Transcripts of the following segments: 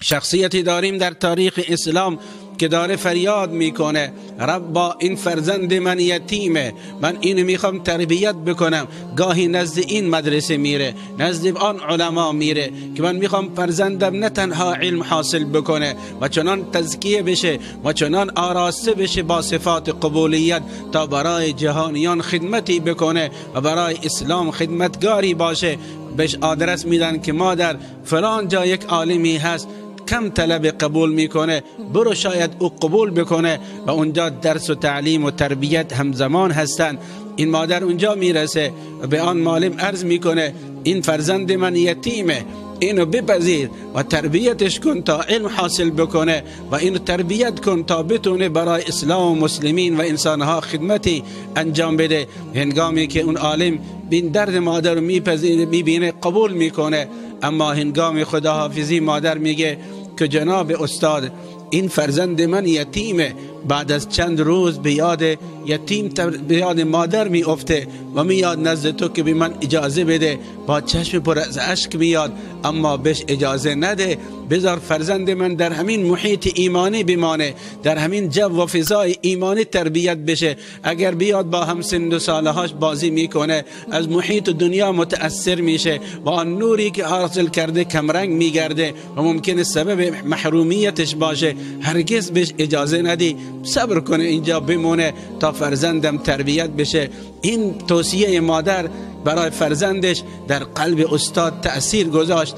شخصیتی داریم در تاریخ اسلام که داره فریاد میکنه ربا این فرزند من یتیمه، من اینو میخوام تربیت بکنم. گاهی نزد این مدرسه میره، نزد آن علما میره که من میخوام فرزندم نه تنها علم حاصل بکنه و چنان تزکیه بشه و چنان آراسته بشه با صفات قبولیت تا برای جهانیان خدمتی بکنه و برای اسلام خدمتگاری باشه. بهش آدرس میدن که مادر فلان جا یک عالمی هست کم طلب قبول میکنه، برو شاید او قبول بکنه. و اونجا درس و تعلیم و تربیت همزمان هستن. این مادر اونجا میرسه و به آن معلم عرض میکنه این فرزند من یتیمه، اینو بپذیر و تربیتش کن تا علم حاصل بکنه و اینو تربیت کن تا بتونه برای اسلام و مسلمین و انسانها خدمتی انجام بده. هنگامی که اون عالم بین درد مادر رو میپذیره، میبینه، قبول میکنه. اما هنگام خداحافظی مادر میگه که جناب استاد این فرزند من یتیمه. بعد از چند روز به یاد یتیم، به یاد مادر میافته و میاد نزد تو که به من اجازه بده. با چشم پر از اشک میاد، اما بهش اجازه نده، بذار فرزند من در همین محیط ایمانی بمانه، در همین جو و فضای ایمانی تربیت بشه. اگر بیاد با هم سن و سالهاش بازی میکنه، از محیط دنیا متأثر میشه و آن نوری که حاصل کرده کمرنگ میگرده و ممکنه سبب محرومیتش باشه. هرگز بهش اجازه ندی، صبر کنه اینجا بمونه تا فرزندم تربیت بشه. این توصیه مادر برای فرزندش در قلب استاد تأثیر گذاشت.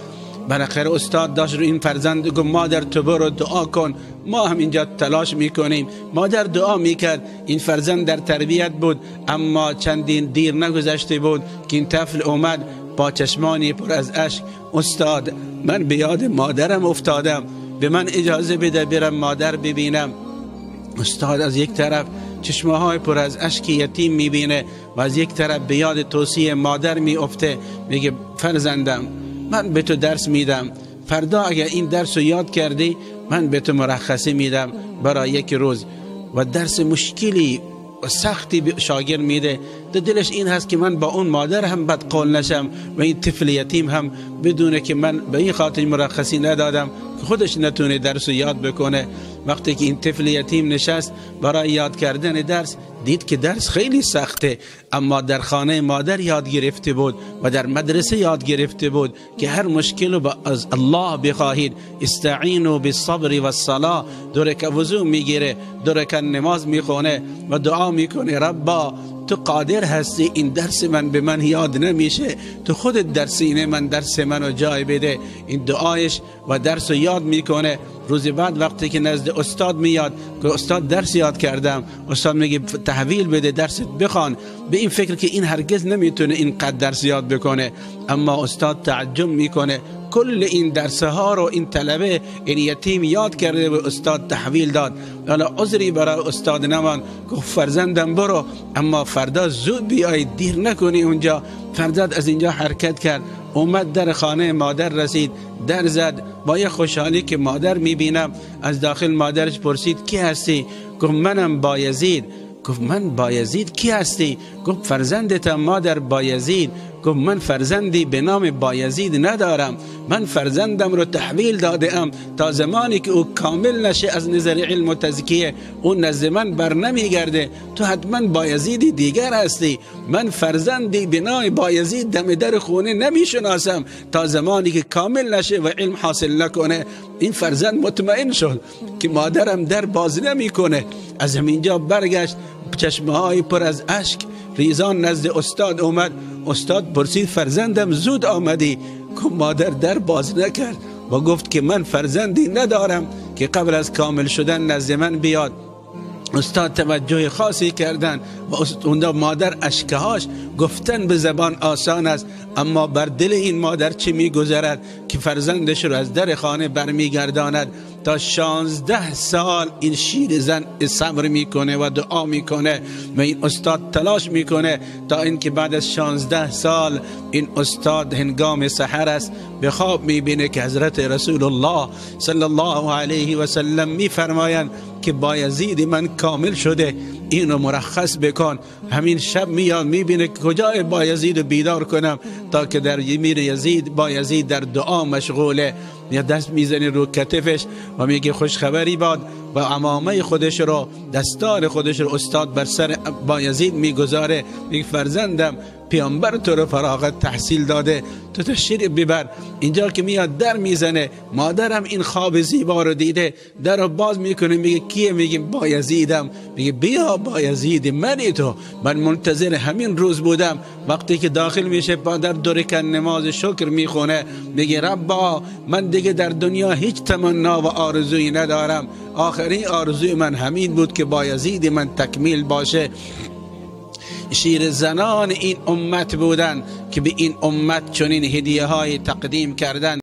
بالاخره استاد داشت رو این فرزند گفت مادر تو برو دعا کن، ما هم اینجا تلاش میکنیم. مادر دعا میکرد، این فرزند در تربیت بود. اما چندین دیر نگذشته بود که این طفل اومد با چشمانی پر از اشک، استاد من به یاد مادرم افتادم، به من اجازه بده برم مادر ببینم. استاد از یک طرف چشمه های پر از اشک یتیم میبینه و از یک طرف به یاد توصیه مادر میافته. میگه فرزندم من به تو درس میدم، فردا اگر این درس رو یاد کردی من به تو مرخصی میدم برای یک روز. و درس مشکلی و سختی به شاگرد میده. در دلش این هست که من با اون مادر هم بد قول نشم و این طفل یتیم هم بدونه که من به این خاطر مرخصی ندادم که خودش نتونه درس رو یاد بکنه. وقتی که این طفل یتیم نشست برای یاد کردن درس، دید که درس خیلی سخته، اما در خانه مادر یاد گرفته بود و در مدرسه یاد گرفته بود که هر مشکل رو از الله بخواهید. استعینوا بالصبر والصلاه. دو رکعت وضو میگیره، دو رکعت نماز میخونه و دعا میکنه ربا تو قادر هستی، این درس من به من یاد نمیشه، تو خودت در سینه من درس منو جای بده. این دعایش و درس رو یاد میکنه. روز بعد وقتی که نزد استاد میاد که استاد درس یاد کردم، استاد میگه تحویل بده درست بخوان. به این فکر که این هرگز نمیتونه اینقدر درس یاد بکنه، اما استاد تعجب میکنه، کل این درس ها رو این طلبه این یتیم یاد کرده و استاد تحویل داد. حالا عذری برای استاد نمان، گفت فرزندم برو اما فردا زود بیای، دیر نکنی اونجا. فرزند از اینجا حرکت کرد، اومد در خانه مادر رسید، در زد با یه خوشحالی که مادر میبینم. از داخل مادرش پرسید کی هستی؟ گفت منم بایزید. گفت من بایزید کی هستی؟ گفت فرزندتم مادر بایزید. گفت من فرزندی به نام بایزید ندارم، من فرزندم رو تحویل داده ام تا زمانی که او کامل نشه از نظر علم و تزکیه او نزد من بر نمیگرده. تو حتما بایزیدی دیگر هستی، من فرزندی به نام بایزید دم در خونه نمیشناسم تا زمانی که کامل نشه و علم حاصل نکنه. این فرزند مطمئن شد که مادرم در باز نمیکنه. از همینجا برگشت، چشمه های پر از اشک ریزان نزد استاد اومد. استاد پرسید فرزندم زود آمدی؟ که مادر در باز نکرد و گفت که من فرزندی ندارم که قبل از کامل شدن نزد من بیاد. استاد توجه خاصی کردن و اونجا مادر اشکهاش گفتن به زبان آسان است، اما بر دل این مادر چه میگذرد که فرزندش رو از در خانه برمیگرداند. تا 16 سال این شیر زن صبر میکنه و دعا میکنه و این استاد تلاش میکنه تا اینکه بعد از 16 سال این استاد هنگام سحر است، به خواب میبینه که حضرت رسول الله صلی الله علیه و سلم میفرمایند که بایزید من کامل شده، اینو مرخص بکن. همین شب میاد میبینه که کجای بایزید بیدار کنم، تا که در میره یزید، بایزید در دعا مشغوله، یا دست میزنه رو کتفش و میگه خوشخبری باد، و عمامه خودش رو، دستار خودش رو استاد بر سر بایزید میگذاره، میگه فرزندم پیامبر تو رو فراغت تحصیل داده، تو تشریف ببر. اینجا که میاد در میزنه، مادرم این خواب زیبا رو دیده، در رو باز میکنه، میگه کیه؟ میگه بایزیدم. میگه بیا بایزید منی تو، من منتظر همین روز بودم. وقتی که داخل میشه در دو رکعت نماز شکر میخونه، میگه ربا من دیگه در دنیا هیچ تمنا و آرزویی ندارم، آخرین آرزوی من همین بود که بایزید من تکمیل باشه. شیر زنان این امت بودن که به این امت چنین هدیه های تقدیم کردن.